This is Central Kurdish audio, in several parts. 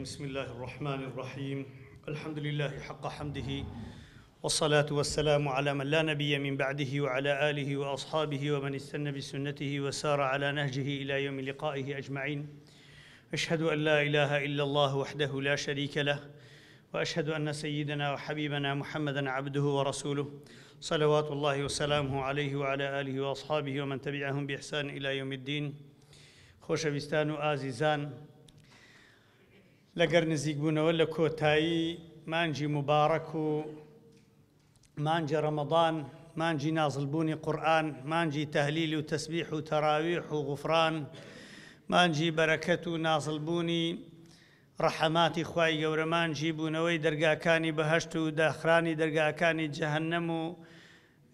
بسم الله الرحمن الرحيم الحمد لله حق حمده والصلاة والسلام على من لا نبي من بعده وعلى آله وأصحابه ومن استنى بسنته وسار على نهجه إلى يوم لقائه أجمعين أشهد أن لا إله إلا الله وحده لا شريك له وأشهد أن سيدنا وحبيبنا محمدا عبده ورسوله صلوات الله وسلامه عليه وعلى آله وأصحابه ومن تبعهم بإحسان إلى يوم الدين خۆشەویستان و ئازیزان لەگەر نزیکبوونەوە لە کۆتایی مانگی موبارەک و مانگی ڕەمەضان، مانگی نازڵبوونی قورئان، مانگی تەهلیل و تەسبیح و تەراویح و غوفران، مانگی بەرەکەت و نازڵبوونی ڕەحەماتی خوای گەورە، مانگی بوونەوەی دەرگاکانی بەهەشت و داخرانی دەرگاکانی جەهەنەم و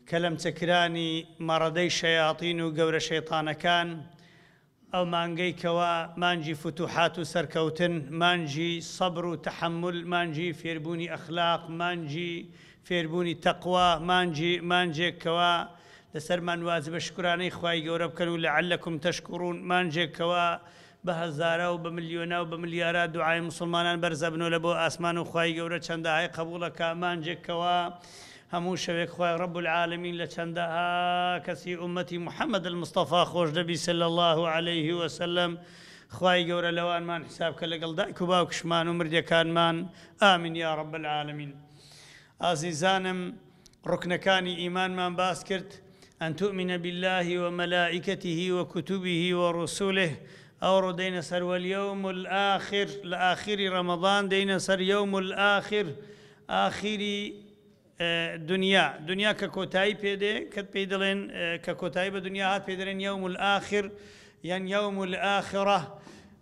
کەلەمچەکرانی مەڕەدەی شەیاتین و گەورە شەیتانەکان، ئەو مانگەی کەوا مانگی فتوحات و سەرکەوتن، مانگی سەبر و تەحەمول، مانگی فێربوونی ئەخلاق، مانگی فێربوونی تەقوا، مانگی مانگێک کەوا لەسەرمان واجبە شوکرانەی خوای گەورە بکەن و لعلکم تشکرون، مانگێک کەوا بە هەزارا و بە ملیۆنا و بە ملیارا دوعای موسڵمانان بەرز ئەبنەوە لە بۆ ئاسمان و خوای گەورە چەندەهای قەبوڵ ئەکا، مانگێک کەوا هەموو شەوێک خوای رب العالمین لە چەندەها کەسی ئوممەتی محمد المصطفی خۆش دەبی صلی اللە علیه وسلم خوای گەورە لەوانمان حساب کە لەگەڵ دایک و باوکشمان و مردیەکانمان آمین یا رب العالمین ئازیزانم ڕوکنەکانی ئیمانمان باس کرد ان تؤمن باللە وملائکته وکتبه ورسله ئەوڕۆ دێینە سەر والیوم الآخر لە ئاخیری ڕەمەضان دێینە سەر یوم الآخر ئاخیری دنیا دنیا کە کۆتایی پێ دێ کە پێی دەڵێن کە کۆتایی بە دنیا هات پێ دەڵێن یوم الآخر یان یوم الآخرە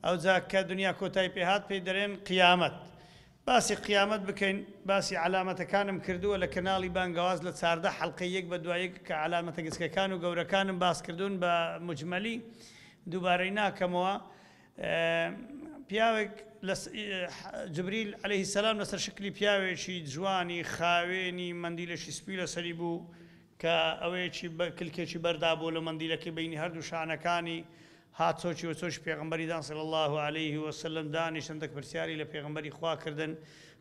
ئەوجا کە دنیا کۆتایی پێ هات پێی دەڵێن قیامەت باسی قیامەت بکەین باسی عەلامەتەکانم کردووە لە کەناڵی بانگەواز لە 14 حەڵقەی یەک بە دوای یەک کە عەلامەتە گچکەکان و گەورەکانم باس کردوون بە مجمەلی دووبارەی ناکەمەوە پیاوێک جبریل عەلەیه سەلام لەسەر شکلی پیاوێکی جوانی خاوێنی مەندیلێکی سپی لەسەری بوو کە ئەوەیەکی کلکێکی بەردابوو لە مەندیلەکەی بینی هەردوو شانەکانی هات چۆکی وە چۆکی پێغەمبەری دان صلی اللە علیه وسلم دانیشت هەندەک پرسیاری لە پێغەمبەری خوا کردن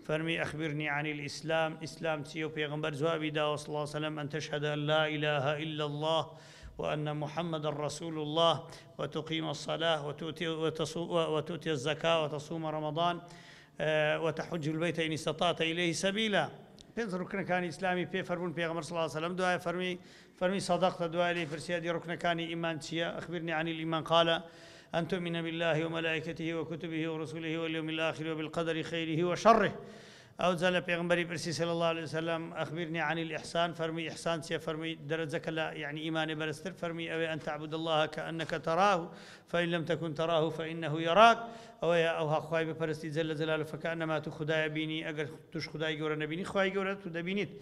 فەرمی اخبرنی عن الاسلام ئیسلام چیە و پێغەمبەر جوابی داوە صلی اللە علیه وسلم ان تشهد ان لا اله الا اللە وان محمدا رسول اللە وتقیم الصلاة وتؤتي الزکاة وتصوم رمضان وتحج البیت ان استطعت الیه سبیلا پێنج ڕوکنەکانی ئیسلامی پێ فەرموون پێغەمبەر صلی اللە علیه وسلم دوای فەرمی فەرمی صدقت دوای لێی پرسی ئەدی ڕوکنەکانی ئیمان چیە اخبرنی عن الایمان قال ان تؤمن بالله وملائکته وکتبه ورسله والیوم الاخر وبالقدر خیره وشره ئەوجا لە پێغەمبەری پرسی صلی اللە علیه وسلم اخبرنی عن الاحسان فەرمووی ئیحسان چیە فەرمووی دەرەجەکە لە یەعنی ئیمانێ بەرزتر فەرمووی ئەوەیە ان تعبد الله کانک تراه فان لم تکن تراه فانه یراک ئەوەیە ئەوها خوای بپەرستی جل جلاله فکانما تو خودای بینی ئەگەر توش خودای گەورە نەبینی خوای گەورە تو دەبینیت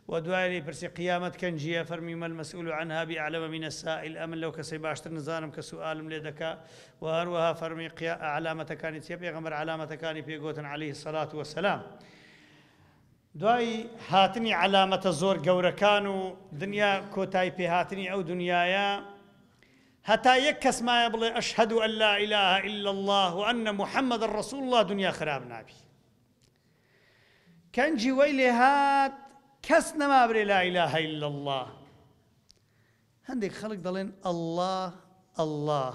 وە دوای لێی پرسی قیامەت کەنجیە؟ فەرمووی ما المسئول عنها باعلم من السائل ئەمن لەو کەسەی باشتر نزانم کە سوئالم لێ دەکا وە هەروەها فەرمووی قیا عەلامەتەکانی چیە پێغەمبەر عەلامەتەکانی پێ گۆتن علیه الصلوة والسلام دوای هاتنی عەلامەتە زۆر گەورەکان و دنیا کۆتای پێ هاتنی ئەو دنیایە هەتا یەک کەس مایە بڵێ اشهد ان لا اله الا الله وان محمدا رسول الله دنیا خراپ نابی کەنجی وەی لێ هات کەس نەما برێ لا الە الا اللە هەندێک خەڵک دەڵێن اللە اللە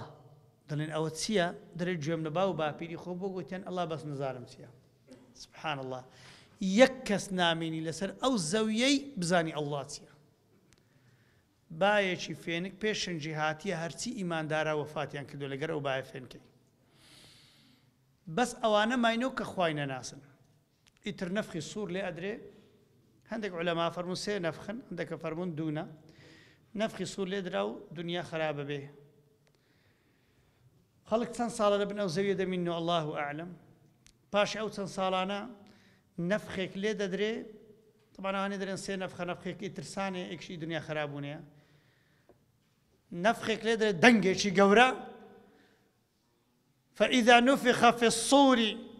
دەڵێن ئەوە چییە دەرێ گوێم لە باو باپیری خۆ بۆ گوتیان اللە بەس نزانم چییە سبحان اللە یەک کەس نامینی لەسەر ئەو زەویەی بزانی اللە چییە بایەکی فێنک پێش شنجی هاتیە هەرچی ئیماندارا وەفاتیان کردو لەگەر ئەو بایە فێنکەی بەس ئەوانە ماینەو کە خوای نەناسن ئیتر نەفخی سوور لێ ئەدرێ هەندێک عولەما فەرموون سێ نەفخن هەندێکە فەرموون دوونە نەفخی سوور لێ درا و دنیا خراپە بێ خەڵک چەند ساڵە لە بن ئەو زەویە دەمینەوە الله ئەعلم پاش ئەو چەند ساڵانە نەفخێک لێ دەدرێ طبعا ئەوانە دەرێن سێ نەفخە نەفخێکی ترسانێ ئێکشی دنیا خرابوونەیە نەفخێک لێ دەرێ دەنگێکی گەورە فإذا نفخ في الصور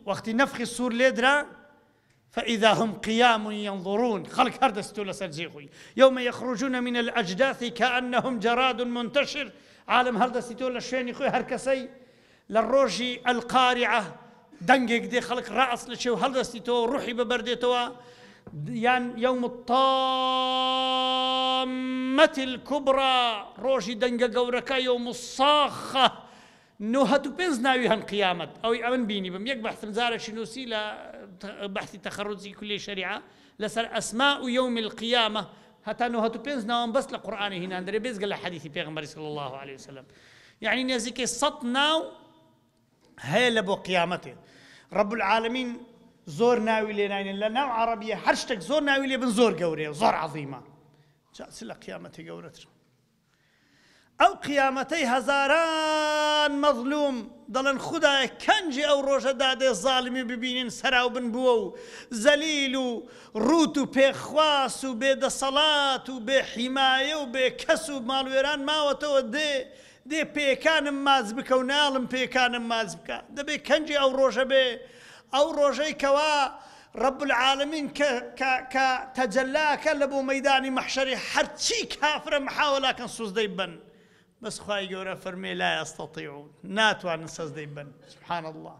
وەختی نەفخی سوور لێدرا فإذا هم قیام ينظرون خەڵک هەر دەستۆ لەسەر جێ خۆی يوم يخرجون من الأجداث كأنهم جراد منتشر عالم هەڵدەستی تۆ لە شوێنی خۆی هەر کەسەی لە ڕۆژی القارعة. دەنگێک دێ خەڵک ڕائەسڵەچێ و هەڵدەستیتەوە و ڕوحی بەبەر دێتەوە، یان یوم الطامة الکبری، ڕۆژی دەنگە گەورەکە، یوم الصاخە، 95 ناوی هەن قیامەت، ئەوەی ئەمن بینیبم یەک بەحثم جارێکی نووسی لە بەحثی تەخەڕوجی کولیەی شەریعە لەسەر ئەسماء یوم القیامە هەتا 95 ناوم بەس لە قورئانی هینان دەرێ بێجگە لە حەدیثی پێغەمبەری صلی اللە علیه وسلم یەعنی نێزیکەی 100 ناو هەیە لە بۆ قیامەتێ رب العالمین زۆر ناوی لێ ناینن لە ناو عەڕەبیە هەر شتێک زۆر ناوی لێ بن زۆر گەورەیە زۆر عەزیمە جا چ لە قیامەتێ گەورەتر ئەو قیامەتەی هەزاران مەظلوم دەڵێن خودایە کەنجی ئەو ڕۆژە دادێ زاڵمی ببینین سەراوبن بووە و زەلیل و ڕووت و پێخواس و بێ دەسەڵات و بێ حیمایە و بێ کەس و ماڵوێران ماوەتەوە دێ دێ پێکانم ماچ بکە و ناڵم پێکانم ماچ بکە دەبێ کەنجی ئەو ڕۆژە بێ ئەو ڕۆژەی کەوا رب العالمین کە کە کە تەجەلا ئەکا لە بۆ مەیدانی مەحشەری هەرچی کافرە محاوەلە ئەکەن سوزدەی ببەن بەس خوای گەورە فەرموێ لا یستطیعون ناتوانن سەجدەی ببەن سبحان اللە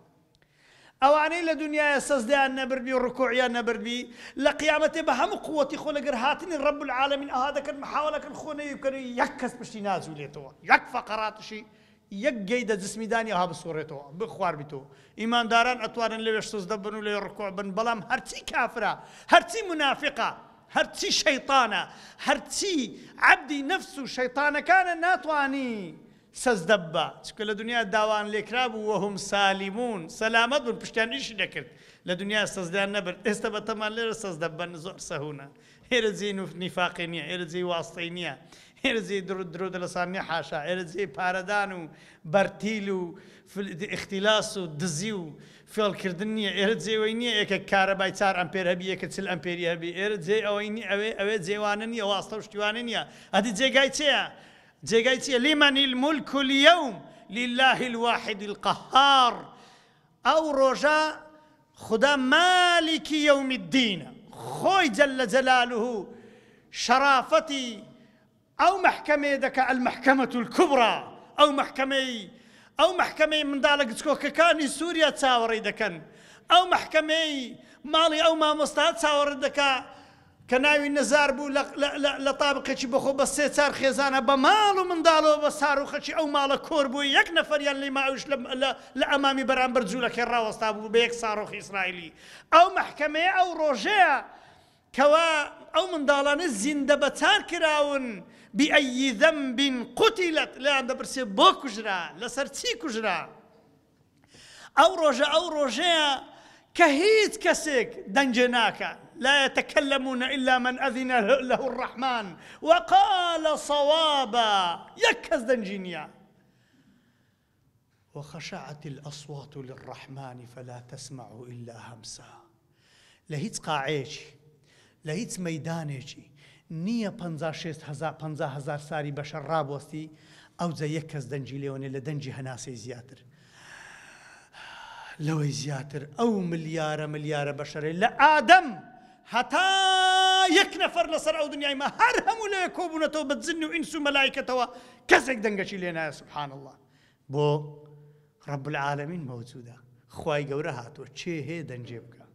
ئەوانەی لە دونیایە سەجدەیان نەبردبی و ڕکوعیان نەبردبی لە قیامەتێ بە هەموو قوەتی خۆ لەگەر هاتنی رب العالمین ئەها دەکەن محاوەلەکەن خۆ نەوی بکەن و یەک کەس پشتی ناجولێتەوە یەک فەقەراتشی یەک گەی دە جسمی دانی ئەها بسوڕێتەوە بخوار بیتەوە ئیمانداران ئەتوانن لەوێش سجدە بن و لەوێ ڕکوع بن بەڵام هەرچی کافرە هەرچی مونافقە هەرچی شەیتانە هەرچی عەبدی نەفس و شەیتانەکانە ناتوانی سەجدە ببا چونکە لە دنیا داوان لێکرابوو وهم سالمون سەلامەت بوون پشتیان ئیشی دەکرد لە دنیا سەجدەیان نەبرد ئێستا بەتەمان لێرە سەجدە ببەن زۆر سەهونە ئێرە جێی نیفاقی نییە ئێرە جێی واستەی نییە ئێرە جێی درۆ درۆ دەلەسان نییە حاشا ئێرە جێی پارەدان و بەرتیل و ئیختیلاس و دزی و فێڵکردن نییە ئێرە جێی ئەوەی نییە یەکێک کارەبای چار ئەمپێر هەبی یەکێک 40 ئەمپێری هەبی ئێرە جێی ئەوەی نییە ئەوێ ئەوێ جێوانە نییە واستە و شتیوانە نییە ئەدی جێگای چێیە جێگای چیە لمن الملک اليوم لله الواحد القهار ئەو ڕۆژە خودا مالکی یوم الدینە خۆی جل جلاله شەرافەتی ئەو مەحکەمەیە دەکا المحکمە الکبری ئەو مەحکەمەی ئەو مەحکەمەی منداڵە گچکۆکەکانی سوریا چاوەڕێی دەکەن ئەو مەحکەمەی ماڵی ئەو مامۆستا چاوەڕێ دەکا کە ناوی نزار بوو لە لە لە تابقێکی بەخۆ بە سێ چار خێزانە بە ماڵ و منداڵەوە بە ساروخەکی ئەو ماڵە کۆر بوو یەک نەفەریان لێی ما ئەویش لە لە لە ئەمامی بەرامبەر جوولەکەی ڕاوەستا بوو بە یەک ساڕۆخی ئیسرائیلی ئەو مەحکەمەیە ئەو ڕۆژەیە کەوا ئەو منداڵانە زیندە بەچار کراون بأی ذنب قتلت لێیان دەپرسێ بۆ کوژرا لەسەر چی کوژرا ئەو ڕۆژە ئەو ڕۆژەیە کە هیچ کەسێک دەنگێ ناکا، لا یتکلمون الا من اذن له الرحمن وقال صوابا، یەک کەس دەنگی نییە. وخشعت الاصوات للرحمن فلا تسمع الا همسا. لە هیچ قاعەیەکی لە هیچ مەیدانێکی نییە پەنجا شێست هەزا 50,000 ساری بەشەر ڕابوەستی ئەوجە یەک کەس دەنگی لێوەنێ لە دەنگی هەناسەی زیاتر لەوەی زیاتر ئەو ملیارە ملیارە بەشەرەی لە ئادەم هەتا یەک نەفەر لەسەر ئەو دنیای ما هەر هەموو لەوێ کۆبوونەتەوە بە جن و ئینس و مەلایکەتەوە کەسێک دەنگەکی لێ نایە سبحان الله بۆ رب العالمین مەوجودە خوای گەورە هاتووە کێ هەیە دەنگێ بکا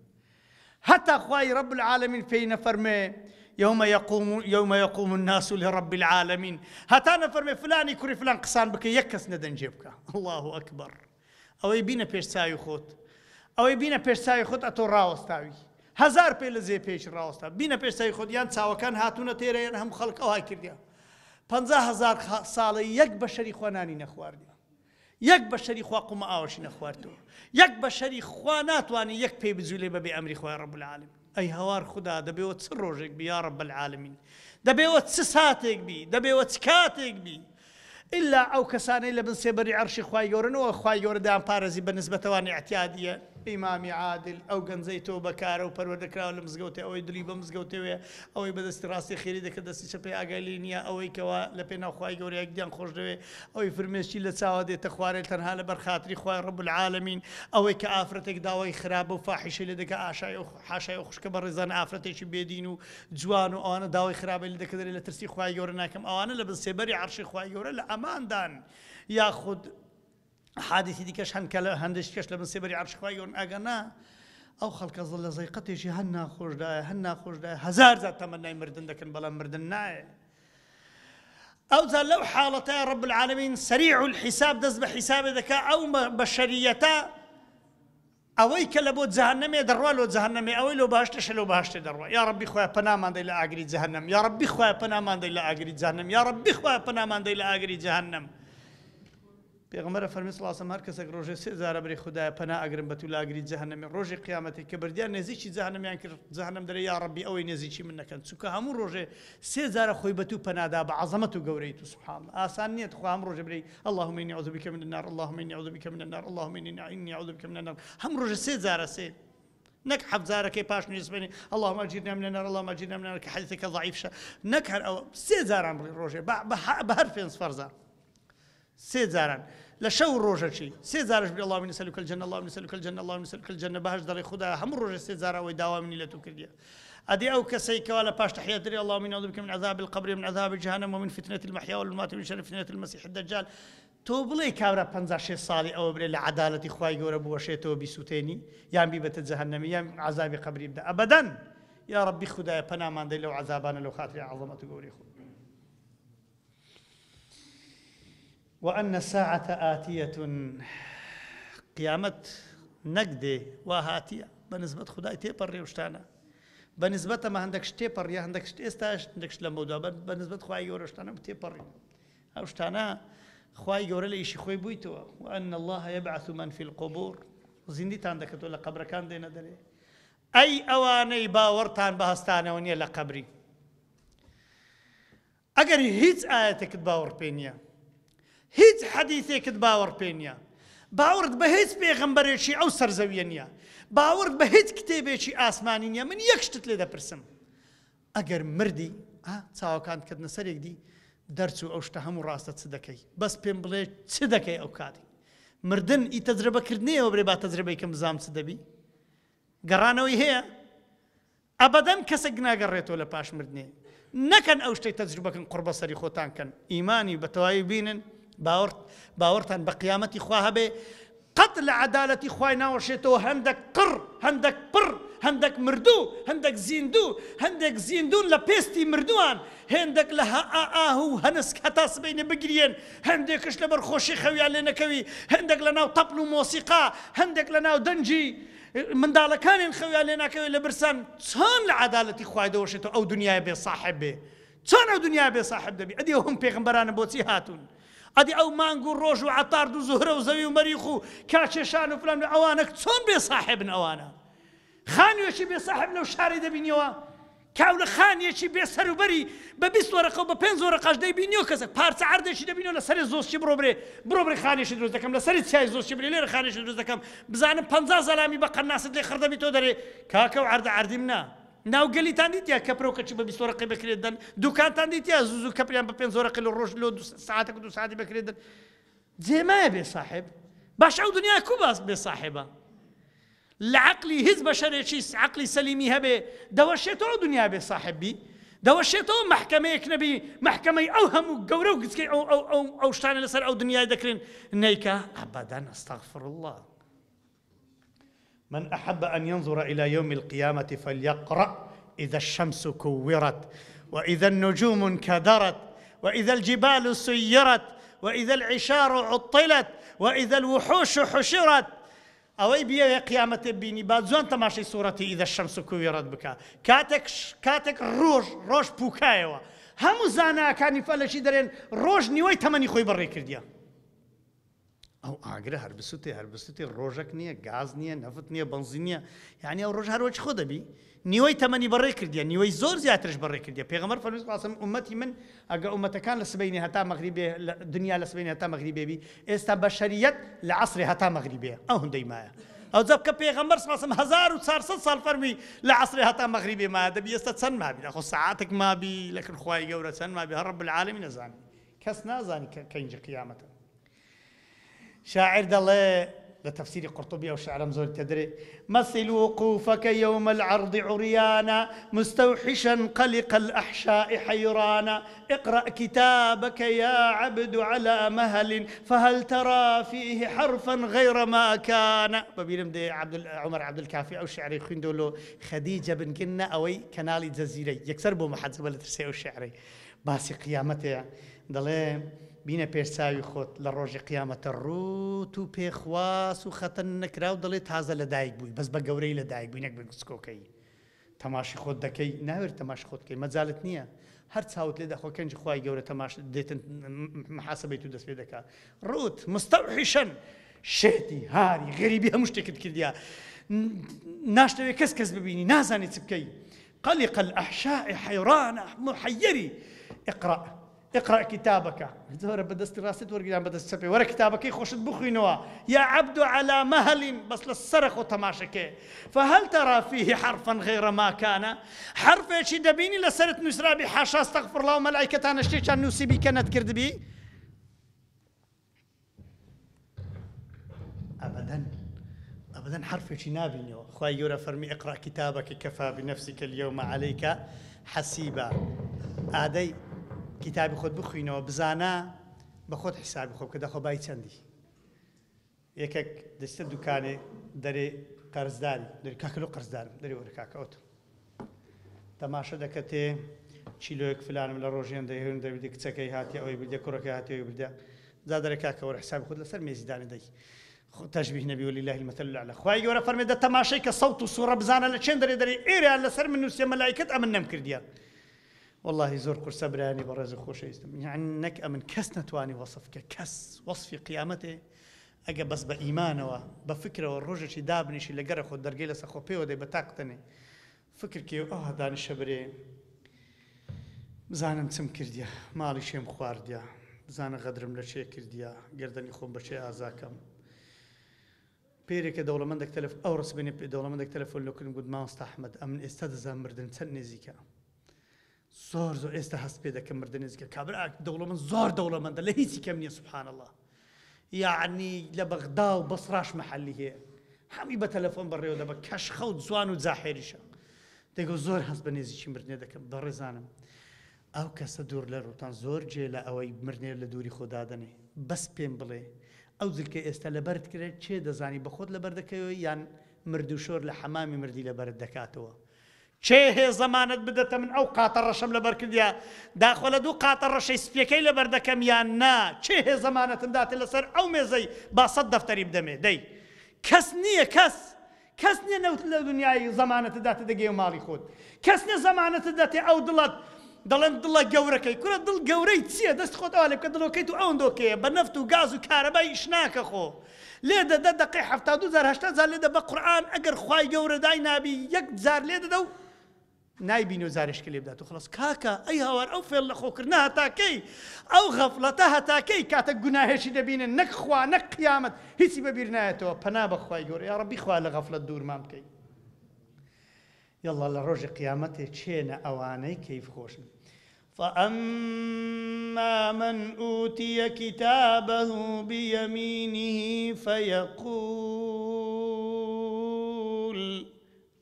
هەتا خوای رب العالمین پێی نەفەرمێ یوم یقوم یوم یقوم الناس لرب العالمین هەتا نەفەرمێ فلانی کوڕی فلان قسان بکە یەک کەس نەدەنگێ بکە الله اکبر ئەوەی بینە پێش چاوی خۆت ئەوەی بینە پێش چاوی خۆت ئەتۆ ڕاوەستاوی هەزار پێ لە جێ پێش ڕاوەستا بینە پێش چاوی خۆت یان چاوەکان هاتوونە تێرە یان هەموو خەڵک ئەوهای کردیان 50,000 ساڵە یەک بەشەری خوا نانی نەخواردیە یەک بەشەری خوا قومە ئاوەشی نەخواردەوە یەک بەشەری خوا ناتوانێت یەک پێی بجولێ بەبێ ئەمری خوای رب العالمین ئەی هەوار خودا دەبێەوە چ ڕۆژێک بی یا رب العالمین دەبێەوە چ ساتێک بی دەبێەوە چ کاتێک بی ئیلا ئەو کەسانەی لە بن سێبەری عەرشی خوای گەورەن و خوای گەورە دەیانپارێزی بە نسبەتەوان ئیعتیادیە ئیمامی عادل ئەو گەنجەی تۆ بەکارە و پەروەردە کراوە لە مزگەوتێ ئەوەی دلی بە مزگەوتێوەیە ئەوەی بە دەستی ڕاستی خێری دەکرد دەستی چەپەی ئاگای لێی نییە ئەوەی کەوا لە پێناو خوای گەورە یەکدیان خۆش دەوێ ئەوەی فرمێسکی لە چاوە دێتە خوارێ تەنها لەبەر خاتری خوای رب العالمین ئەوەی کە ئافرەتێک داوای خراپە و فاحیشەی لێ دەکا ئاشای ئەو حاشای ئەو خوشکە بەڕێزانە ئافرەتێکی بێدین و جوان و ئەوانە داوای خراپەی لێ دەکە دەرێ لە ترسی خوای گەورە ناکەم ئەوانە لە بن سێبەری عەرشی خوای گەورە لە ئەماندان یاخود. حادیثی دیکەش هەن کە لە هەندێک کەش لە بن سێبەری عەرشی خوای گەورەن ئەگەر نا ئەو خەڵکە زڵ لە زەیقەتێکی هەر ناخۆشدایە هەر ناخۆشدایە هەزار جار تەمەنای مردن دەکەن بەڵام مردن نایە ئەوجا لەو حاڵەتە رب العالمین سریع الحساب دەست بە حیسابێ دەکا ئەو بەشەریەتە ئەوەی کە لە بۆ جەهەنەمێ دەڕوا لۆ جەهەنەمێ ئەوەی لۆ بەهەشتێشە لۆ بەهەشتێ دەڕوا یا ڕەبی خوایە پەنامان دەی لە ئاگری جەهەنەم یا ڕەبی خوایە پەنامان دەی لە ئاگری جەهەنەم یا ڕەبی خوایە پەنامان دەی لە ئاگری جەهەنەم پێغەمبەر فەرمی صلی الله علیه و هەر کەسێک ڕۆژێ سێ جارە برێ خدایە پەنا ئەگرم بە تو لە ئاگری جەهەنەمێ ڕۆژی قیامەتی کە بردیان نێزیکی جەهەنەمیان کرد جەهەنەم دەرێ یا ڕەبی ئەوەی نێزیکی من نەکەن چونکە هەموو ڕۆژێ سێ جارە خۆی بە تو پەنادا بە عەزەمەت و گەورەی تو سبحان الله ئاسان نییە تخوا هەم ڕۆژێ برێی اللهم إني أعوذ بك من النار اللهم إني أعوذ بك من النار اللهم إني أعوذ بك من النار هەم ڕۆژە سێ جارە سێ نەک حەفت جارەکەی پاش نوێژ بێنی اللهم أجرنا من النار اللهم أجرنا من النار کە حەدیثەکە ضعیفشە نەک هەر ئەوە سێ جاران بڵێ ڕۆژێ بە هەر پێنج فەرزە سێ جاران لە شەو ڕۆژەکی سێ جارش بڵێ اللهم إني أسألك الجنة اللهم إني أسألك الجنة اللهم إني أسألك الجنة بەهەشت دەڵێ خودا هەموو ڕۆژێ سێ جار ئەوەی داوا منی لە تو کردیە ئەدی ئەو کەسەی کەوا لە پاش تحیات دەرێ اللهم إني أعوذ بك من عذاب القبر ومن عذاب جهنم ومن فتنة المحيا والممات ومن شر فتنة المسيح الدجال تۆ بڵێی کابرا پەنجا شێست ساڵی ئەوە برێ لە عەدالەتی خوای گەورە بوەشێتەوە بیسوتێنی یان بیبەتە جەهەنەمی یان عەزابی قەبری بدە ئەبەدەن یا ڕەبی خودایە پەنامان دەی لەو عەزابانە لەو خاتری عەزەمەت و گەورەی خۆت وأن الساعة آتیە قیامەت نەک دێ وا هاتیە بە نسبەت خودای تێپەڕێ و شتانە بە نسبەت ئەمە هەندێک شت تێپەڕیە هەندێک شت ئێستاش هەندێک شت لەمەودا بە نسبەت خوای گەورە شتانە تێپەڕی ئەو شتانە خوای گەورە لە ئیشی خۆی بوویتەوە وأن الله يبعث من في القبور زیندیتان دەکەتەوە لە قەبرەکان دێنە دەرێ ئەی ئەوانەی باوەڕتان بە هەستانەوە نییە لە قەبری ئەگەر هیچ ئایەتێکت باوەڕ پێ نییە، هیچ حەدیسێکت باوەڕ پێ نییە، باوەڕت بە هیچ پێغەمبەرێکی ئەو سەر زەویە نییە، باوەڕت بە هیچ کتێبێکی ئاسمانی نییە، من یەک شتت لێ دەپرسم، ئەگەر مردی، ئا، چاوەکانت کردنە سەرێک دی، دەرچوو ئەو شتە هەموو ڕاستە چ دەکەی؟ بەس پێم بڵێ چ دەکەی ئەو کاتی؟ مردن ئی تەجرەبە کردنەیەوە برێ با تەجرەبەی کەم بزانم چ دەبی؟ گەڕانەوەی هەیە؟ ئەبەدەن کەسێک ناگەڕێتەوە لە پاش مردنێ نەکەن ئەو شتەی تەجروبەکەن قوڕ بەسەری خۆتان کەن ئیمانی بە تەواوی بینن باوەڕ باوەڕتان بە قیامەتی خوا هەبێ قەت لە عەدالەتی خوای ناوەشێتەوە هەندەک قڕ هەندەک پڕ هەندەک مردوو هەندەک زیندوو هەندێک زیندوون لە پێستی مردووان هێندەک لە هەئا و هەنسک هەتا سبەینێ بگریێن هەندێکش لەبەر خۆشی خەویان لێ نەکەوی هەندێک لە ناو تەپڵ و مۆسیقا هەندێک لە ناو دەنگی منداڵەکانیان خەویان لێ ناکەوێت لە برسان چۆن لە عەدالەتی خوای دەوەشێتەوە ئەو دنیایە بێ ساحێب بێ چۆن ئەو دنیا بێ ساحێب دەبی ئەدی ئەو هەم پێغەمبەرانە بۆچی هاتوون ئەدی ئەو مانگ و ڕۆژ و عەتارد و زوهرە و زەوی و مەریخ و کاکێشان و فلان ئەوانە چۆن بێ ساحێبن ئەوانە خانوێکی بێ ساحێب لەو شارەی دەبینیەوە کاولە خانیەکی بێ سەروبەری بە 20 وەرەقە و بە پێنج وەرەقەش دەیبینیەوە کەسێک پارچە عەردێکی دەبینەوە لە سەرێ زۆزچی بڕۆ برێ بڕۆ برێ خانێکی دروست دەکەم لە سەری چیای زۆزچی برێ لێرە خانێکی دروست دەکەم بزانم 50 زەلامی بە قەناست لێ خڕ دەبی تۆ دەرێ کاکە و عەردە عەردی منە ناو گەلیتان دیتیا کەپرە و کەچی بە 20 وەرەقەی بەکرێ دەن دوکانتان دیتیا زوو زوو کەپریان بە پێنج وەرەقەی لە ڕۆژ لۆ دوو سەعاتێک و دوو سەعاتی بەکرێ دەن جێ مایە بێ ساحێب باش ئەو دنیا کو باس بێ ساحێبە لە عەقلی هیچ بەشەرێکی عەقلی سەلیمی هەبێ دەوەشێتەوە ئەو دنیا بێ ساحێب بی دەوەشێتەوە مەحکەمەیەک نەبی مەحکەمەی ئەو هەموو گەورە و گچکەی ئەو ئەو ئەو ئەو شتانە لەسەر ئەو دنیای دەکرێن نیکا ئەبەدەن استغفر الله من أحب أن ينظر إلى يوم القيامة فليقرأ إذا الشمس كورت وإذا النجوم انكدرت وإذا الجبال سيرت وإذا العشار عطلت وإذا الوحوش حشرت ئەوەی بیەوێ قیامەتێ ببینی با جوان تەماشەی سوڕەتی اذا الشمس کوورت بکا کاتێک کاتێک ڕۆژ ڕۆژ پوکایەوە هەموو زاناکانی فەلەکی دەرێن ڕۆژ نیوەی تەمەنی خۆی بەڕێ کردیە ئەو ئاگرە هەر بسوتێ هەر بسوتێ ڕۆژەک نییە گاز نییە نەفت نییە بەنزین نییە یعنی ئەو ڕۆژ هەروەکی خۆ دەبی نیوەی تەمەنی بەڕێ کردیە نیوەی زۆر زیاترش بەڕێ کردیە پێغەمبەر فەرمی صلی اللە علیه و سلم ئومەتی من ئەگە ئومەتەکان لە سبەینێ هەتا مەغریبێ لە دنیا لە سبەینێ هەتا مەغریبێ بی ئێستا بەشەریەت لە عەسرێ هەتا مەغریبێ ئەو هەندەی مایە ئەوجا بکە پێغەمبەر صلی اللە علیه و سلم 1400 ساڵ فەرمی لە عەسرێ هەتا مەغریبێ مایە دەبی ئێستا چەند مابی داخۆ سەعاتێک مابی لەکن خوای گەورە چەند مابی هەر رب العالمین ئەزانی کەس نازانی کە کەینجی قیامەتە شاعیر دەڵێ. لە تەفسیری قورتوبی ئەو شعرەم زۆر تێدرێ، مثل وقوفك يوم العرض عريانا مستوحشا قلق الأحشاء حيرانا اقرأ كتابك يا عبد على مهل فهل ترى فيه حرفا غير ما كان. بەبیرم دێ عبد عمر عبدالکافی ئەو شعرەی خویندەوە لۆ خەدیجە بن گنە ئەوەی کەناڵی جەزیرەی یەکسەر بۆ محەجەبە لە ترسێ ئەو شعرەی باسی قیامەتەیە دەڵێ بینە پێش چاوی خۆت لە ڕۆژی قیامەتە ڕووت و پێخواس و خەتەن نەکراو دەڵێ تازە لە دایک بووی بەس بە گەورەی لە دایک بووی نەک بە گچکۆکەی تەماشی خۆت دەکەی ناوێرت تەماشی خۆت بکەی مەجالت نییە هەر چاوت لێ دەخۆ کەنجی خوای گەورە تەماش دێتن محاسبەی تو دەست پێ دەکا ڕووت مستەوحیشەن شێتی هاری غەریبی هەموو شتێکت کردیا ناشتەوێ کەس کەس ببینی نازانی چ بکەی قلق الأحشاء حيران محيري اقرأ اقرأ کتابک زۆرە بە دەستی ڕاستت وەرگیران بە دەست چەپێ وەرە کتابەکەی خۆشت بخوینەوە یا عبد علی مهل بەس لە سەرە خۆ تەماشەکێ فهل ترى فيه حرفا غير ما كان حرفێکی دەبینی لەسەرت نووسرابی حاشا استغفر الله و مەلایکەتانە شتێکیان نووسیبی کە نەتکردبی ئەبەدەن ئەبەدەن حەرفێکی نابینەوە خوای گەورە فەرمی اقرأ کتابک کفا بنفسک اليوم علیک حسیبا ئادەی کتابی خۆت بخوینەوە بزانە بە خۆت حیسابی خۆ بکە دەخۆ بای چەندی یەکێک دەچتە دوکانێ دەرێ قەرزداری دەری کاکە لۆ قەرزدارم دەرێ وەرە کاکە ئەوتم تەماشە دەکەتێ چیلۆیەک فلانم لە ڕۆژێن دەی هێن دەبردی کچەکەی هاتیە ئەوەی بردە کوڕەکەی هاتیە ئەوی بردە جا دەرێ کاکە وەرە حسابی خۆت لەسەر مێزی دانێ دەی تەشبیه نەبی ولله المثل الاعلى خوای گەورە فەرمێ دە تەماشەی کە سەوت و سوڕە بزانە لە چێن دەرێ دەرێ ئێرەیان لەسەر من نووسیە مەلایکەت ئەمن نەمکردیە واللهی زۆر قورسە برایانی بەڕێز و خۆشەویستم یعنی نەک ئەمن کەس نەتوانی وەسف کە کەس وەسفی قیامەتێ ئەگە بەس بە ئیمانەوە بە فکرەوە ڕۆژێکی دابنیشی لە گەرە خۆت دەرگەی لەسەر خۆ پێوە دەی بە تاق تەنێ فکر کەی و ئەوها دانیشە برێ بزانم چم کردیە ماڵی کێم خواردیە بزانە غەدرم لە کێ کردیە گەردەنی خۆم بە کێ ئازا کەم پێرێکە دەوڵەمەندێک تەلەف ئەو ڕسبێنێ دەوڵەمەندێک تەلەفۆن لۆ کردم گوت مامۆستا ئەحمەد ئەمن ئێستا دەزانم مردن چەند نزیکە زۆر زۆر ئێستا هەست پێ دەکەم مردن نزیکە کابرا دەوڵەمەند زۆر دەوڵەمەندە لە هیچی کەم نییە سبحان الله یعنی لە بەغدا و بەسڕاش محلی هەیە هەمووی بە تەلەفۆن بەڕێوە دەبە کەشخە و جوان و جاحێریشە دەگۆ زۆر هەست بە نێزیکی مردنێ دەکەم بەڕێزانم ئەو کەسە دوور لە ڕووتان زۆر جێ لە ئەوەی مردنێ لە دووری خۆ دادەنێ بەس پێم بڵێ ئەو جلکە ئێستا لەبەرت کرێت کێ دەزانی بەخۆت لەبەر دەکەوێ یان مردوشۆر لە حەمامی مردی لەبەرت دەکاتەوە کێ هەیە زەمانەت بدەتە من ئەو قاتە ڕەشەم لەبەر کردیە داخۆ لە دوو قاتە ڕەشەی سپیەکەی لەبەر دەکەم یان نا کێ هەیە زەمانەتم داتێ لەسەر ئەو مێزەی با سەت دەفتەری بدەمێ دەی کەس نییە کەس کەس نییە نەوت لە دنیای زەمانەتت داتێ دەگەیە ماڵی خۆت کەس نییە زەمانەتت داتێ ئەو دڵت دەڵێن دڵە گەورەکەی کورە دڵ گەورەی چییە دەست خۆت ئەوا لێ بکە دڵۆکەی تو ئەوەندۆکەیە بە نەفت و گاز و کارەبای ئیش ناکە خۆ لێ دەدە دەقەی 72 جار 80 جار لێ دە بە قورئان ئەگەر خوای گەورە دای نابی یەک جار لێ دەدە و نایبینی و جارێشکە لێ بدات و خڵاس کاکە ئەی هاوار ئەو فێڵ لە خۆکردنە هەتا کەی ئەو غەفڵەتە هەتا کەی کاتە گوناهێکی دەبینن نەک خوا نەک قیامەت هیچی بەبیر نایەتەوە پەنا بە خوای گەورە یا ڕەبی خوا لە غەفڵەت دوورمان بکەی یەڵا لە ڕۆژی قیامەتێ کێنە ئەوانەی کەیف خۆشن فأما من أوتي كتابه بيمينه فيقول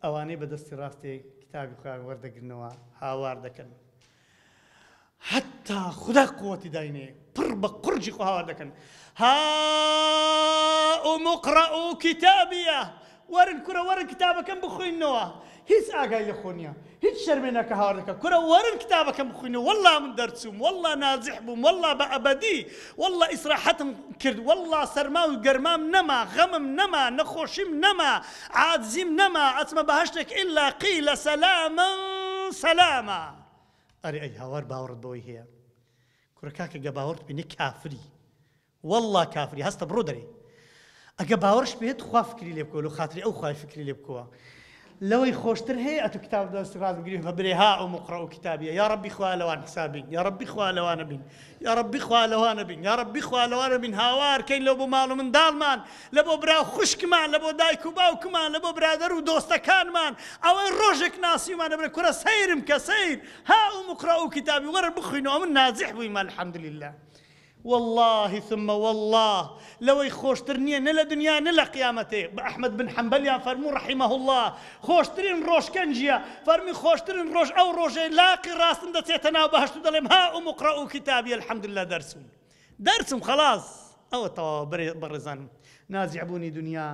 ئەوانەی بە دەستی ڕاستێ کتابی خۆیان وەردەگرنەوە هاوار دەکەن هەتا خودا قوتی داینێ پڕ بە قورجی خۆ هاوار دەکەن هاؤم اقرءوا کتابیە وەرن کورە وەرن کتابەکەم بخویننەوە هیچ ئاگای لە خۆ نییە هیچ شەرمێ ناکە هاوار دەکە کورە وەرن کتابەکەم بخوینەوە واللە من دەرچووم واللە ناجح بووم واللە بە ئەبەدی واللە ئیسراحەتم کرد واللە سەرما و گەرمام نەما غەمم نەما نەخۆشیم نەما عاجزیم نەما ئەچمە بەهەشتێک ئیلا قیل سەلاما سەلاما ئەرێ ئەی هاوار باوەڕت بەوەی هەیە کورە کاکە گە باوەڕت پێ نیە کافری واللە کافری هەستە بڕۆ دەرێ ئەگە باوەڕش پێ تخوا فکری لێ بکەوە لۆ خاتری ئەو خوای فکری لێ بکەوە لەوەی خۆشتر هەیە ئەتو کتاب دەست ڕاست بگری بە برێ ها ئەو مقڕە و کتابیە یا ڕەبی خوا لەوان حسابین یا ڕەبی خوا لەوانە بین یا ڕەبی خوا لەوانە بین یا ڕەبی خوا لەوانە بین هاوار کەین لەو بۆ ماڵ و منداڵمان لە بۆ برا و خوشکمان لە بۆ دایک و باوکمان لە بۆ برادەر و دۆستەکانمان ئەوەی ڕۆژێک ناسیومانە برێ کورە سەیرم کە سەیر ها ئوم اقرأوا کتابی وەرە بخوینەوە من ناجح بوویم الحمدللە. واللە ثم واللە لەوەی خۆشتر نیە نە لە دنیا نە لە قیامەتێ بە ئەحمەد بن حەنبەلیان فەرموو رحمە اللە خۆشترین ڕۆژ کەنجیە فەرمی خۆشترین ڕۆژ ئەو ڕۆژەی لاقی ڕاستم دەچێتە ناو بەهەشت و دەڵێم ها ئوم اقرأوا کتابی الحمدللە دەرچووم دەرچووم خەڵاس ئەوە تەواوە بەڕێزانم نازع بوونی دنیا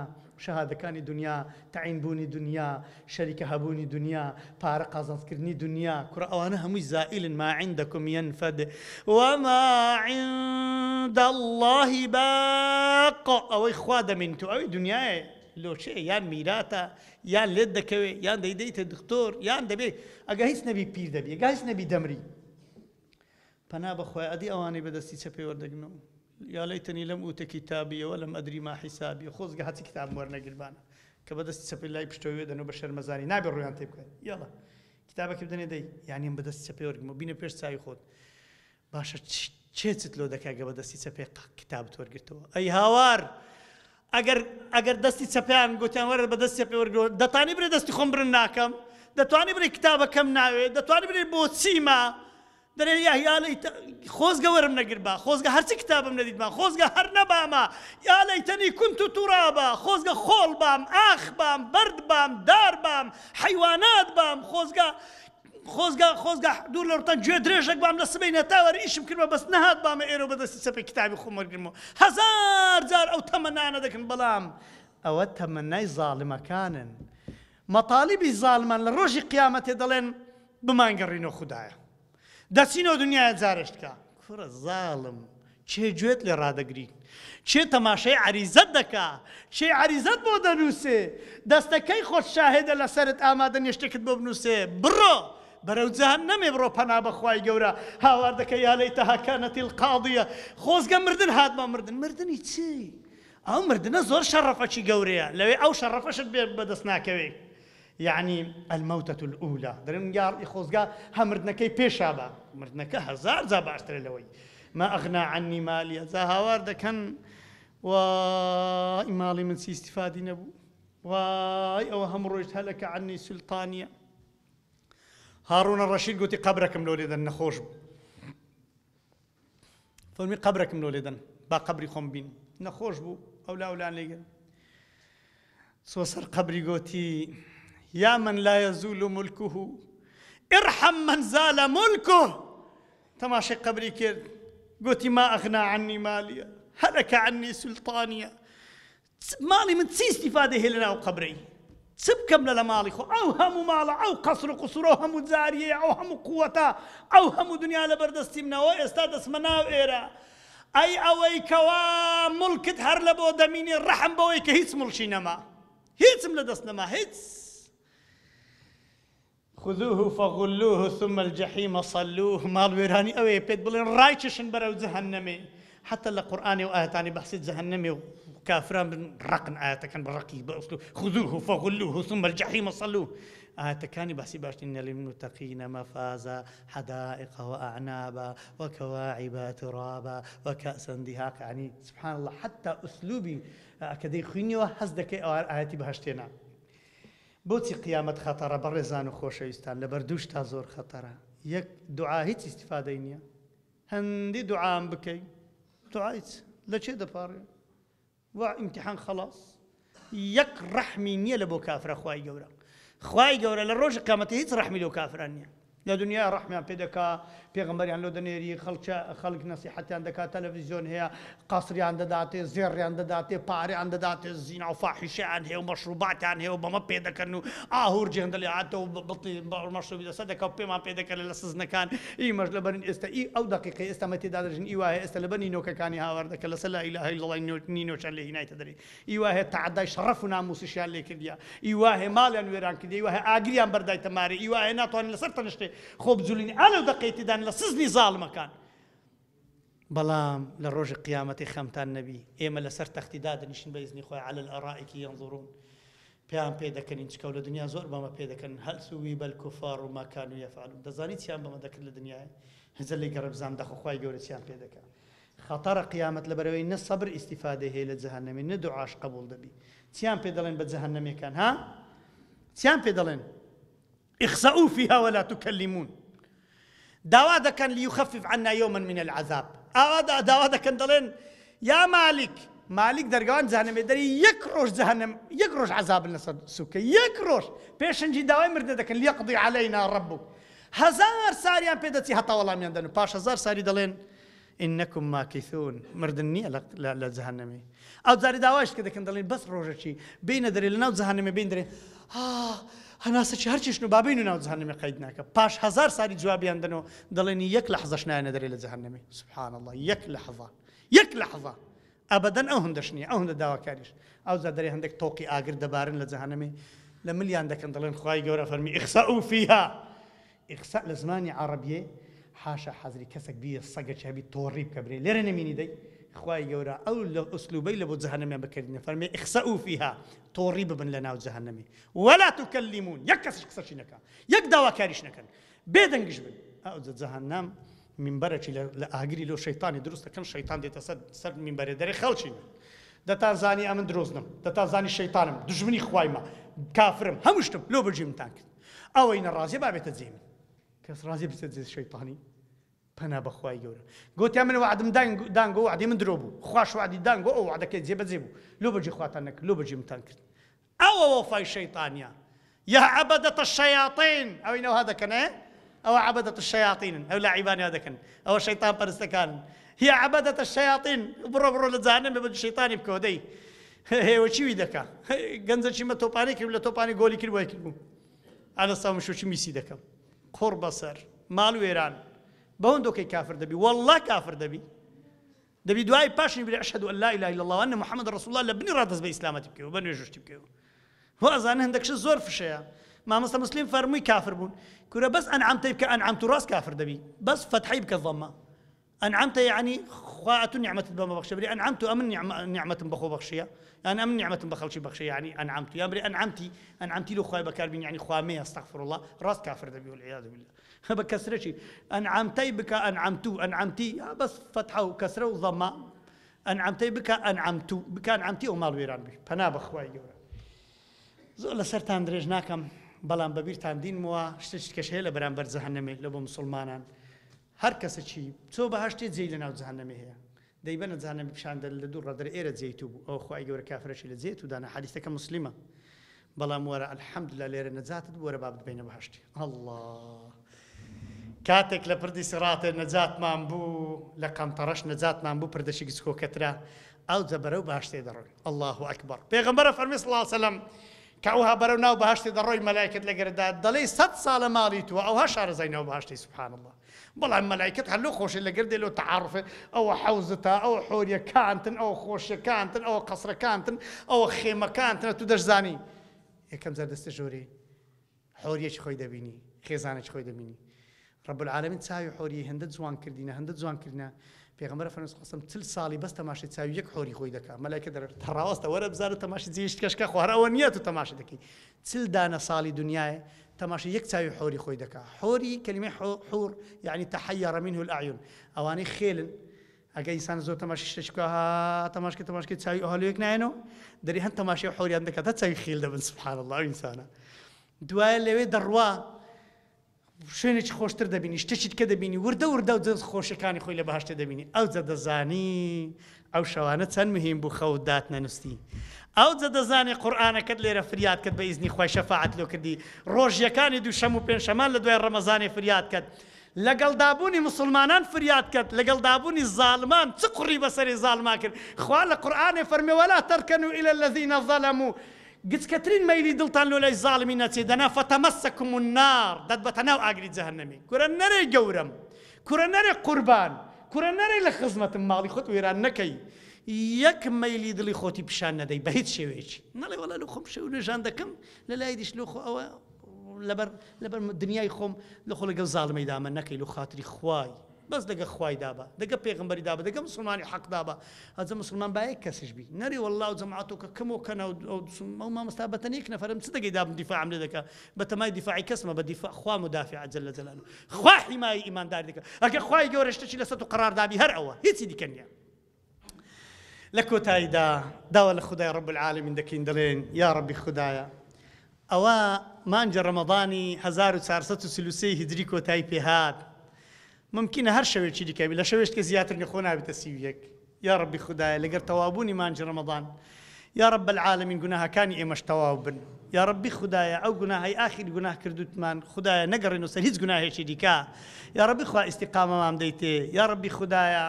شەهادەکانی دنیا تەعین بوونی دنیا شەریکە هەبوونی دنیا پارە قازانج کردنی دنیا کوڕە ئەوانە هەمووی زائلن ما عندکم ینفد وما عند اللە باق ئەوەی خوا دەمێنیت و ئەوی دنیایە لۆچێ یان میراتە یان لێت دەکەوێ یان دەیدەیتە دکتۆر یان دەبێ ئەگە هیچ نەبی پیر دەبی ئەگە هیچ نەبی دەمری پەنا بەخوای ئەدی ئەوانەی بەدەستی چەپێ وەردەگرنەوە یا لەیتنی لەم ئوتە کیتابیە وەلەم ئەدری ما حیسابیە خۆزگە هەرچی کتابم وەرنەگرتبانە کە بەدەستی چەپێ لای پشتەوەی وێدەن و بە شەرمەزاری نابێ ڕوویان تێ بکەن یاڵا کتابەکە بدەنێ دەی یانی ئەم بەدەستی چەپێ وەرگرمەوە بینە پێش چاوی خۆت باشە چێ چت لۆ دەکا گە بەدەستی چەپێ کتابت وەرگرتەوە ئەی هاوار ئەگەر ئەگەر دەستی چەپیان گوتیان وەرە بە دەستی چەپێ وەرگرەوە دەتانی برێ دەستی خۆم برن ناکەم دەتوانی برێ کتابەکەم ناوێ دەتوانی برێ بۆچیمە دەرێ یا یا لەیتە خۆزگە وەرم نەگربا خۆزگە هەرچی کتابم نەدیتبا خۆزگە هەر نەباما یا لەیتەنی کونت تورابا خۆزگە خۆڵ بام ئاخ بام بەرد بام دار بام حەیوانات بام خۆزگە خۆزگە خۆزگە دوور لە ڕوتان گوێ درێژێک بام لە سبەی نەتاوەر ئیشم کردبا بەس نەهاتبامە ئێرە و بەدەستی چەپێ کتابی خۆم وەرگرمەوە هەزار جار ئەو تەمەنانە دەکەن بەڵام ئەوە تەمەنای زاڵمەکانن مەتالیبی زاڵمان لە ڕۆژی قیامەتێ دەڵێن بمانگەڕینەوە خودایە دەچینەوە دنیایە جارێش تکا. کوڕە زاڵم کێ گوێت لێ ڕادەگری کێ تەماشای عەریزەت دەکا کێ عەریزەت بۆ دەنووسێ دەستەکەی خۆت شاهێدە لەسەرت ئامادە نیە شتێکت بۆ بنووسێ بڕۆ بەرەو جەهەنەمێ بڕۆ پەنا بە خوای گەورە هاوار دەکە یا لەیتها کانت القاضیە خۆزگە مردن هاتما مردن مردنی چی ئەو مردنە زۆر شەڕەفەکی گەورەیە لەوێ ئەو شەڕەفەشت بێ بەدەست ناکەوێ یەعنی الموتە الاولی دەرێن یاڕی خۆزگا هە مردنەکەی پێشا با مردنەکە هەزار جا باشترە لەوەی ما اغنا عنی مالیە جا هاوار دەکەن وای ماڵی من چی ئیستیفادی نەبوو وای ئەوە هەم ڕۆیشت هەلەکە عنی سولتانیە هاڕونە ڕەشید گوتی قەبرەکەم لۆ لێدەن نەخۆش بوو فەرمی قەبرەکم لۆ لێدەن با قەبری خۆم بین نەخۆش بوو ئەو لاولان لێگەن چۆ سەر قەبری گۆتی یا من لا يزول ملكه ارحم من زال ملكه تەماشای قەبری کرد گۆتی ما أغنى عني مالية هلك عني سلطانية ماڵی من چی ئیستیفادەی هەیە لەناو قەبرەی؟ چ بکەم لە لە ماڵی خۆ ئەو هەموو ماڵە ئەو قەسر و قوسورە ئەو هەموو جاریەیە ئەو هەموو قوەتە ئەو هەموو دنیا لەبەر دەستی منەوە ئێستا دەچمە ناو ئێرە ئەی ئەوەی کەوا موڵکت هەر لە بۆ دەمینێ ڕەحم بەوەی کە هیچ موڵکی نەما هیچم لە دەست نەما هیچ خذوه فغلوه ثم الجحیم صلوه ماڵ وێرانی ئەوەیە پێت بڵێن ڕایکێشن بەرەو جەهەنەمێ حتی لە قورئانێ و ئایەتانی بەحسی جەهەنەمێ و کافران بن ڕەقن ئایەتەکان بە ڕەقی بە ئوسلوب خذوه فغلوه ثم الجحیم صلوه ئایەتەکانی بەحسی باشترین للمتقین مفازا حدائق وأعنابا وكواعب أترابا وكأسا دهاقا يعني سبحان الله حتى ئوسلوبی کە دەیخوینیەوە هەست دەکەی ئەوان ئایەتی بەهەشتێنە بۆچی قیامەت خەتەڕە بەڕێزان و خۆشەویستان لەبەر دوو شتا زۆر خەتەرە یەک دوعا هیچ ئیستیفادەی نیە هەندی دوعام بکەی دوعای چ لە کێ دەپاڕێ وا ئیمتیحان خەڵاس یەک ڕەحمی نییە لە بۆ کافرە خوای گەورە خوای گەورە لە ڕۆژی قیامەت هیچ ڕەحمی لۆ کافران نییە لە دونیا ڕەحمیان پێ دەکا، پێغەمبەریان لۆ دەنێری، خەڵکە خەڵک نەسیحەتیان دەکا، تەلەفیزیۆن هەیە، قەسریان دەداتێ، زێڕیان دەداتێ، پارەیان دەداتێ، زینا و فاحیشەیان هەیە و مەشروباتیان هەیە و بەمە پێ دەکەن و ئاهور جێندە لێ هاتەوە و بڵتی مەشروبی لەسەر دەکا و پێمان پێ دەکەن لە سزنەکان ئیمەش لەبەرن ئێستا ئی ئەو دەقیقەی ئێستا مە تێدا دەژین ئی وایە ئێستا لەبەر نینۆکەکانی هاوار دەکەن لەسەر لا اله الا اللە نینۆکیان لێ هینایتە دەرێ ئی وا هەیە تەعەدای شەڕەف و ناموسیشیان لێ کردیە، ئی وا هەیە ماڵیان وێران کردیە، ئی وا هەیە ئاگریان بەردایتە مارێ، ئی وا هەیە ناتوانن لەسەر تەنشتێ خۆ بجولینی، ئا لەو دەقەی تێدان لە سزنی زاڵمەکان. بەڵام لە ڕۆژی قیامەتی خەمتان نەبی، ئێمە لەسەر تەختی دادەنیشین بە ئیزنی خوای علی الارائک ینظرون پێیان پێ دەکەنین، چکەو لە دنیا زۆر بەمە پێ دەکەنن، هل ثوب الکفار ما کانوا یفعلون دەزانی چیان بەمە دەکرد لە دنیایە؟ هەجە لێی گەڕێ بزانم دەخۆ خوای گەورە چیان پێ دەکا. خەتەرە قیامەت لەبەرئەوەی نە سەبر ئیستیفادەی هەیە لە جەهەنەمی نە دوعاش قبوڵ دەبی چیان پێ دەڵێن بە جەهەنەمیەکان ها چیان پێ دەڵێن اخسئوا فيها ولا تكلمون داوا دەکەن ليخفف عنا يوما من العذاب. ئاوا داوا دەکەن دەڵێن یا مالیک مالیک دەرگەوان جەهەنەمێ دەری یەک ڕۆژ جەهەنەم یەک ڕۆژ عەزابن لەسەر سوکە یەک ڕۆژ پێشنجی داوای مردنە دەکەن لیقضی عەلەینا ڕەبوک هەزار ساریان پێ دەچی هەتا وەڵامیان دەن و پاش هەزار ساری دەڵێن انکم ماکثون مردن نییە لە جەهەنەمێ ئەو جاری داوایش کە دەکەن دەڵێن بەس ڕۆژەکی بینە دەرێ لە ناو جەهەنەمێ بین دەرێ هەناسەکی هەرچیشن و بابین و ناو جەهەنەمێ قەید ناکە پاش هەزار ساری جوابیان دەنەوە دەڵێن یەک لەحزەش نایەنە دەرێ لە جەهەنەمێ سبحان الله یەک لەحزە یەک لەحزە ئەبەدەن ئەو هەندەش نییە ئەو هەندە داواکاریش ئەوجا دەرێ هەندێک تۆقی ئاگر دەبارن لە جەهەنەمێ لە ملیان دەکەن دەڵێن خوای گەورە فەرمی اخسئوا فیها اخساء لە زمانی عەڕەبیێ حاشا حازری کەسەک بیە سەگەکی هەبی تۆڕی بکە برێ لێرە نەمینی دەی خوای گەورە ئەو لە ئوسلوبەی لە بۆ جەهەنەمیان بکردینە فەرمی اخسئوا فیها تۆڕی ببن لە ناو جەهەنەمی ولا تکلمون یەک کەسش قسەشی نەکا یەک داواکاریش نەکەن بێدەنگش بن ئەوجا جەهەنەم مینبەرەکی لە ئاگری لۆ شەیتانی دروست دەکەن شەیتان دێتە سەر سەر مینبەرێ دەرێ خەڵکینە دەتان زانی ئەمن درۆزنم دەتان زانی شەیتانم دوژمنی خوایمە کافرم هەموو شتم لۆ بەجێ منتان کرد ئەوەی نەڕازیە با بێتە جێی من کەس ڕازی بچێت جێ شەیتانی پەنا بەخوای گەورە گوتیان من وعدم دانگۆ وعدی من درۆ بوو خواش وعدی دانگۆ ئەو وعدەکەی جێبەجێ بوو لۆ بەجێ خواتان نەکرد لۆ بەجێ منتان کرد ئەوە وەفای شەیتانە یا عەبەدەت الشیاطین ئەوەی نەوها دەکەن ئێ ئەوە عەبەدەت الشیاطینن ئەو لاعیبانیا دەکەن ئەوە شەیتان پەرستەکانن هي عەبەدەت الشیاطین بڕۆ بڕۆ لە جەهەنەم بە شەیتانی بکەوە دەی هێوە چیوی دەکا گەنجەکی مە تۆپانی کرد لە تۆپانی گۆلی کرد وای کرد بوو ئەلە ساومشوچی میسی دەکەم قوڕ بەسەر ماڵ وێران بەوەندۆکەی کافر دەبی والله کافر دەبی دەبی دوای پاشنی بری اشهد ان لا اله الا الله وان محمد رسول الله لە بنی ڕا دەست بە ئیسلامەتی بکەوە بە نوێژشتی بکەوە هۆ ئەزانن هەندێک شت زۆر فشەیە مامۆستا مسلم فەرمووی کافر بوون کورە بەس ئەنعامتەی بکە ئەنعامت و ڕاست کافر دەبی بەس فەتحەی بکە ضەمە ئەنعامتە یعنی خوا ئەتو نیعمەتت بەمە بەخشە بری ئەنعامت و ئەمن نیعمەتم بەخۆ بەخشیە یان ئەمن نیعمەتم بە خەڵکی بەخشە یعنی ئەنعامت یان بری ئەنعامتی ئەنعامتی لۆ خوای بەکاربین یعنی خوا مێ استغفر الله ڕاست کافر دەبی والعیاذ بالله بە کەسرە چی ئەنعەمتەی بکە ئەنعەمتو ئەنعەمتی بەس فەتحە و کەسرە و ضەمە ئەنعەمتەی بکە ئەنعەمتو بکە ئەنعەمتی ئەو ماڵ وێران بی پەنا بە خوای گەورە زۆر لەسەرتان درێژ ناکەم بەڵام بەبیرتان دینمەوە شتێکی کەش هەیە لە بەرامبەر جەهەنەمێ لە بۆ مسلمانان هەر کەسەکی چۆ بەهەشتێ جێی لە ناو جەهەنەمێ هەیە دەیبەنە جەهەنەمی پیشان دەن لە دوور ڕا دەرێ ئێرە جێی تو بوو ئەوە خوای گەورە کافرەکی لە جێ تو دانا حەدیسەکە موسلیمە بەڵام وەرە الحمدللە لێرە نەجاتت بوو وەرە با بتبەینە بەهەشتی اللە کاتێک لە پردی سڕاتێ نەجاتمان بوو لە قەنتەڕەش نەجاتمان بوو پردەشی گچکۆکەترا ئەوجە بەرەو بەهەشتێ دەڕۆین اللە اکبر پێغەمبەرە فەرمی صلی اللە علیه وسلم کە ئەوها بەرەو ناو بەهەشتێ دەڕۆی مەلایکەت لەگەردا دەڵێی سەد ساڵە ماڵی تووە ئەوها شارەزای ناو بەهەشتی سبحان اللە بەڵام مەلایکەت هەر لۆ خۆشێ لەگەر دێ لۆ تەعاڕوفێ ئەوە حەوزتە ئەوە حۆریەکانتن ئەوە خۆشیەکانتن ئەوە قەسرەکانتن ئەوە خێمەکانتنە تو دەشزانی یەکەم جار دەستە ژۆرێ حۆریەکی خۆی دەبینی خێزانێکی خۆی دەبینی رب العالمین چاوی حۆری هەندە جوان کردینە هەندە جوان کردینە پێغەمبەر فەرمی قسم چل ساڵی بەس تەماشای چاوی یەک حۆری خۆی دەکا مەلایکە دەرێ تەڕاوەستە وەرە بزانە تەماشی جێیشت کەشکە خۆ هەر ئەوە نییە تو تەماشا دەکەی چل دانە ساڵی دنیایە تەماشای یەک چاوی حۆری خۆی دەکا حۆری کەلیمەی حور یعنی تحیر منه الاعین ئەوانەی خێلن ئەگە ئینسان زۆر تەماشی شتێک بکا ها تەماشکە تەماشکە چاوی ئەوها لۆ یەک نایەنەوە دەری هەند تەماشای حۆریان دەکات هە چاوی خێل دەبن سبحان الله ئەو ئینسانە دوایە لەوێ دەڕوا شوێنێکی خۆشتر دەبینی شتێکی دیکە دەبینی وردە وردە و جنس خۆشیەکانی خۆی لە بەهەشتێ دەبینی ئەوجە دەزانی ئەو شەوانە چەند مهیم بوو خەوت دات نەنووستی ئەوجە دەزانی قورئانەکەت لێرە فریاد کرد بە ئیزنی خوای شەفاعەت لۆ کردی ڕۆژیەکانی دووشەم و پێنجشەمان لە دوای ڕەمەزانێ فریاد کرد لەگەڵدابوونی مسوڵمانان فریاد کرد لەگەڵدابوونی زاڵمان چ قوڕی بەسەری زاڵمان کرد خوا لە قورئانێ فەرمی ولا ترکنوا الی الذین ظلموا گچکەترین مەیلی دڵتان لۆ لای زاڵمی نەچێ دەنا فتمسکم النار دەتبەتە ناو ئاگری جەهەنەمی کورە نەرێ گەورەم کورە نەرێ قوربان کورە نەرێ لە خزمەتم ماڵی خۆت وێران نەکەی یەک مەیلی دڵی خۆتی پیشان نەدەی بە هیچ شێوەیەکی نەڵێ وەڵا لۆ خۆم شەو نوێژان دەکەم لە لای دیش لۆ خۆ ئەوە لەبەر لەبەر دنیای خۆم لە خۆ لەگەڵ زاڵمەی دامە نەکەی لۆ خاتری خوای بەس دەگە خوای دابە دەگە پێغەمبەری دابە دەگە مسوڵمانی حەق دابە ئەجە مسوڵمان با یەک کەسیش بی نەرێ وەڵا ئەو جەماعەتۆ کە کەمۆ کەنە ئەو ئەو مامۆستا بەتەنێ یەک نەفەرم چ دەگەی دابم دیفاعم لێ دەکا بەتەمای دیفاعی کەسمە بە دیفاع خوا مدافع جل جلاله خوا حیمایەی ئیمانداری دەکا ئەگەر خوای گەورە شتێکی لەسەر تو قەرار دابی هەر ئەوە هیچی دیکە نییە لە کۆتاییدا داوا لە خودای رب العالمین دەکەین دەڵێن یا ربی خودایە ئەوە مانگی ڕەمەضانی 1443 هیجری کۆتایی پێهات. مومکینە هەر شەوێکی دیکە بی لە شەوێش کە زیاتر نیە خۆ نابیتە 31. یاڕەبی خودایە لەگەر تەواوبوونی مانگی ڕەمەضان یاڕەب العالمین گوناهەکانی ئێمەش تەواو بن یاڕەبی خودایە ئەو گوناهەی ئاخیر گوناه کردوتمان خودایە نەگەڕێنەوە سەر هیچ گوناهێکی دیکە یاڕەبی خوا ئیستیقامەمان بدەیتێ یاڕەبی خودایە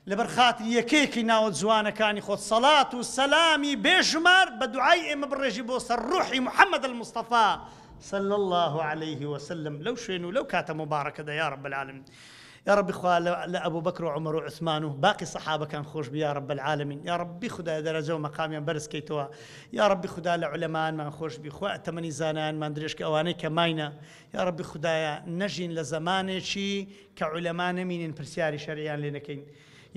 لەبەر خاتری یەکەیەکی ناوە جوانەکانی خۆت سەڵات و سەلامی بێ ژمار بە دوعای ئێمە بڕێژی بۆ سەر ڕوحی محمد المصطفی صلی اللە علیه وسلم لەو شوێن و لەو کاتە موبارەکەدا یا رب العالمین یاڕەبی خوا لە ئەبوبەکر و عومەر و عوسمان و باقی سەحابەکان خۆش بی یاڕەب العالمین یاڕەبی خودایە دەرەجە و مەقامیان بەرز کەیتەوە یاڕەبی خودا لە عولەمانمان خۆش بی خوا تەمەنی زانایانمان درێژ کە ئەوانەی کە ماینە یاڕەبی خودایە نەژین لە زەمانێکی کە عولەما نەمینن پرسیاری شەرعیان لێ نەکەین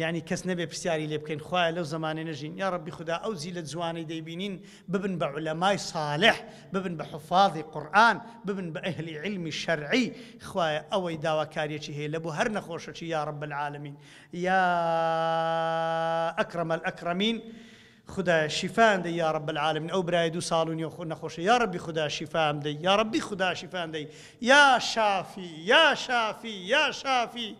یانی کەس نەبێ پرسیاری لێ بکەین خوایە لەو زەمانەی نەژین یاڕەبی خودا ئەو جیلە جوانەی دەیبینین ببن بە عولەمای ساڵح ببن بە حوفازی قورئان ببن بە ئەهلی عیلمی شەرعی خوایە ئەوەی داواکاریەکی هەیە لە بۆ هەر نەخۆشەکی یاڕەب العالمین یا اکرم الاکرمین خودایە شیفایان دەی یاڕب العالمین ئەو برایە دوو ساڵ و نیو نەخۆشە یاڕەبی خودا شیفام دەی یاڕەبی خودا شیفان دەی یا شافی یا شافی یا شافی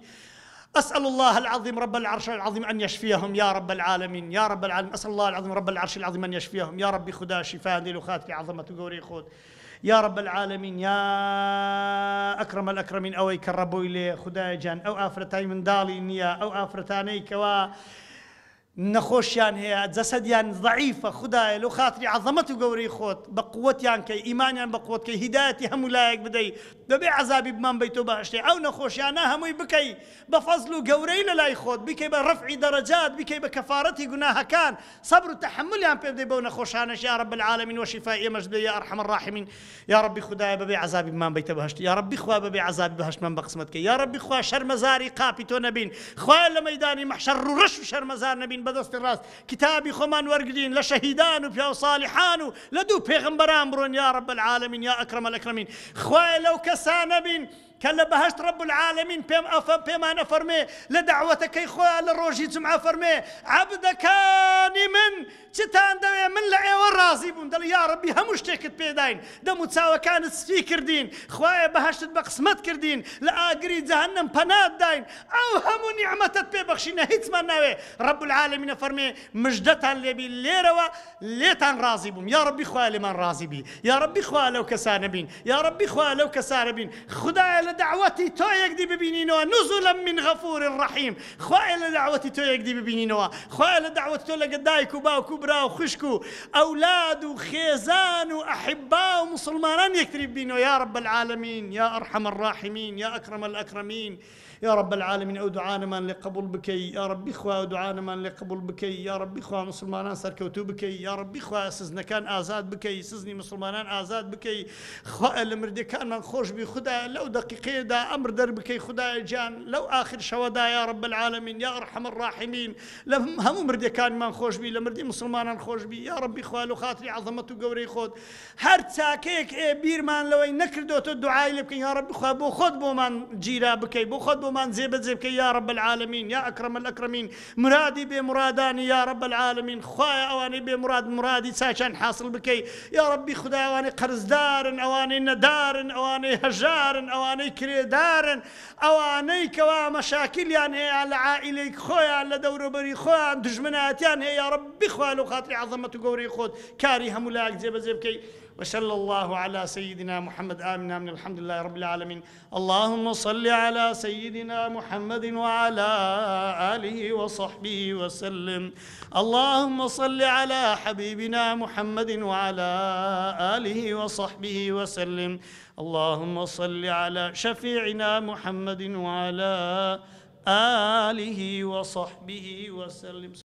أسأل الله العظيم رب العرش العظيم أن يشفيهم يا رب العالمين يا رب العالمين أسأل الله العظيم رب العرش العظيم أن يشفيهم يا ربي خدا شفاء دي لخاتري عظمة قوري خود يا رب العالمين يا أكرم الأكرمين ئەوەی کە ڕەبۆی لێ خدایە گیان ئەو ئافرەتای منداڵی نییە ئەو ئافرەتانەی کەوا نەخۆشیان هەیە جەسەدیان زەعیفە خودایە لۆ خاتری عەزەمەت و گەورەی خۆت بە قوەتیان کەی ئیمانیان بە قوەت کەی هیدایەتی هەموو لایەک بدەی بەبێ عەزابی بمان بەیتۆ بەهەشتێ ئەو نەخۆشیانە هەمووی بکەی بە فەزل و گەورەی لە لای خۆت بیکەی بە ڕەفعی دەرەجات بیکەی بە کەفارەتی گوناهەکان سەبر و تەحەمولیان پێ بدەی بەو نەخۆشانەش یا رب العالمین وە شیفای ئێمەش بدەی یا ارحم الراحمین یاڕەبی خودایە بەبێ عەزابی بمان بەیتە بەهەشت یاڕەبی خوا بەبێ عەزابی بەهەشتمان بە قسمەت کەی یاڕەبی خوا شەرمەزاری قاپی تۆ نەبین خوایە لە مەیدانی مەحشەر ڕووڕەش و شەرمەزار نەبین بە دەستی ڕاست کتابی خۆمان وەرگرین لە شەهیدان و پیاو ساڵحان و لە دوو پێغەمبەران بڕۆن یا رب العالمین یا اکرم الاکرمین خوایە لەو کەسانە بین کە لە بەهەشت رب العالمین پێم ئەفە پێمان ئەفەرمێ لە دەعوەتەکەی خۆیان لە ڕۆژی جومعە فەرمێ عەبدەکانی من چتان دەوێ من لە ئێوە ڕازی بووم دەڵێ یاڕەبی هەموو شتێکت پێداین دەم و چاوەکانت سپی کردین خوایە بەهەشتت بە قسمەت کردین لە ئاگری جەهەنەم پەنات داین ئەو هەموو نیعمەتەت پێ بەخشینە هیچمان ناوێ رب العالمین ئەفەرمێ مژدەتان لێبی لێرەوە لێتان ڕازی بووم یاڕەبی خوایە لێمان ڕازی بی یاڕەبی خوایە لەو کەسانە بین یاڕەبی خوایە لەو کەسانە بین خودایە لە دەعوەتی تۆ یەکدی ببینینەوە نزلا من غفور رحیم خوایە لە دەعوەتی تۆ یەکدی ببینینەوە خوایە لە دەعوەتی تۆ لەگە دایک و باوک و برا و خوشک و ئەولاد و خێزان و ئەحبا و موسڵمانان یەکتری ببینەوە یا رب العالمین یا ارحم الراحمین یا اکرم الاکرمین یا رب العالمین ئەو دوعانەمان لێ قبوڵ بکەی یا ربی خوا ئەو دوعانەمان لێ قبوڵ بکەی یا ربی خوا موسڵمانان سەرکەوتوو بکەی یا ربی خوا سزنەکان ئازاد بکەی سزنی موسڵمانان ئازاد بکەی خوایە لە مردیەکانمان خۆش بی خودایە لەو دەقیقەیەدا ئەمر دەربکەی خودایە گیان لەو ئاخر شەوەدا یا رب العالمین یا ارحم الراحمین لە هەموو مردیەکانمان خۆش بی لە مردی موسڵمانان خۆش بی یا ربی خوا لۆ خاتری عەزەمەت و گەورەی خۆت هەر چاکەیەک ئێ بیرمان لەوەی نەکردۆتۆ دوعای لێ بکەین یاڕەبی خوا بۆ خۆت بۆمان گیرا بکەی بۆ خۆت بۆمان جێ بەجێ بکەی یا رب العالمین یا اکرم الاکرمین مرادی بێ مرادانی یا رب العالمین خوایە ئەوانەی بێ مراد مرادی چاکیان حاصل بکەی یا ربی خودای ئەوانەی قەرزدارن ئەوانەی نەدارن ئەوانەی هەژارن ئەوانەی کرێدارن ئەوانەی کەوا مەشاکیلیان هەیە لە عائیلەی خۆیان لە دەوروبەری خۆیان دوژمنایەتیان هەیە یاڕەبی خوا لۆ خاتری عەزەمەت و گەورەی خۆت کاری هەموو لایەک جێبەجێ بکەی وصلى الله على سيدنا محمد آمين آمين الحمد لله رب العالمين اللهم صل على سيدنا محمد وعلى آله وصحبه وسلم اللهم صل على حبيبنا محمد وعلى آله وصحبه وسلم اللهم صل على شفيعنا محمد وعلى آله وصحبه وسلم.